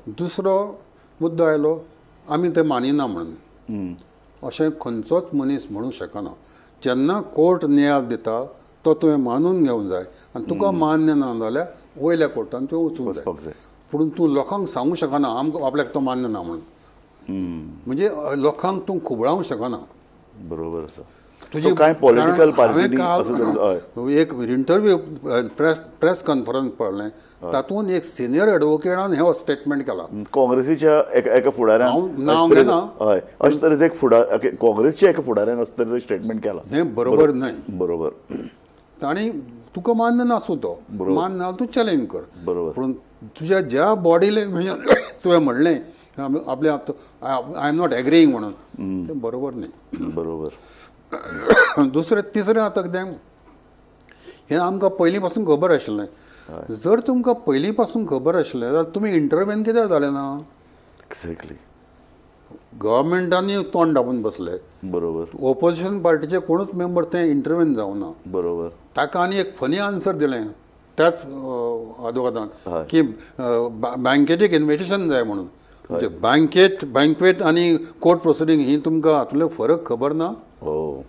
दुसरो मुद्दो आयलो, आमी ते मानिना म्हणून. अशें खंयचोच मनीस म्हणूंक शकना. जेन्ना कोर्ट नियाळ दिता तो तुवें मानून घेवंक जाय आनी तुका मान्य ना जाल्यार वयल्या कोर्टान तुवें वचूंक जाय. वचपाक जाय. पूण तूं लोकांक सांगूंक शकना आमकां आपल्याक तो मान्य ना म्हणून. म्हणजे लोकांक तूं खुबळावंक शकना. बरोबर आसा. तुजी So कांय पॉलिटिकल कारण पार्टीनी हांवें असो तरेचो, काल एक इंटरव्यू, प्रेस कॉन्फरन्स पळयलें, तातूंत एक सिनियर एडवोकेटान हें स्टेटमेंट केलां. काँग्रेसीच्या एका फुडाऱ्यान हांव नांव अशे तरेचो- घेना. हय, अशे तरेचो एक फुडार, काँग्रेसच्या एका फुडाऱ्यान अशे तरेचो स्टेटमेंट केला. हें बरोबर न्हय. ताणी तुका मान्य नासूं तो, मान्य ना तूं चॅलेंज कर. पूण तुज्या ज्या बॉडी लँग्वेजान तुवें म्हणलें आपल्या I am not एग्रीईंग म्हणून, तें बरोबर न्हय. दुसरें तिसरें आतां कितें, हें आमकां पयलीं पासून खबर आशिल्लें. जर तुमकां पयलीं पासून खबर आशिल्लें जाल्यार तुमी इंटरवेन कित्याक जालें ना? गव्हर्मेंटांनी तोंड धांपून बसले. ओपोजिशन पार्टीचे कोणूच मेंबर ते इंटरवेन जावना. ताका आनी एक फनी आन्सर दिलें त्याच आदवोगादान की बँकेत इन्विटेशन जाय म्हणून. म्हणजे बँकेत बँकवेट आनी कोर्ट प्रोसिडींग ही तुमकां हातूंतलो फरक खबर ना? हो.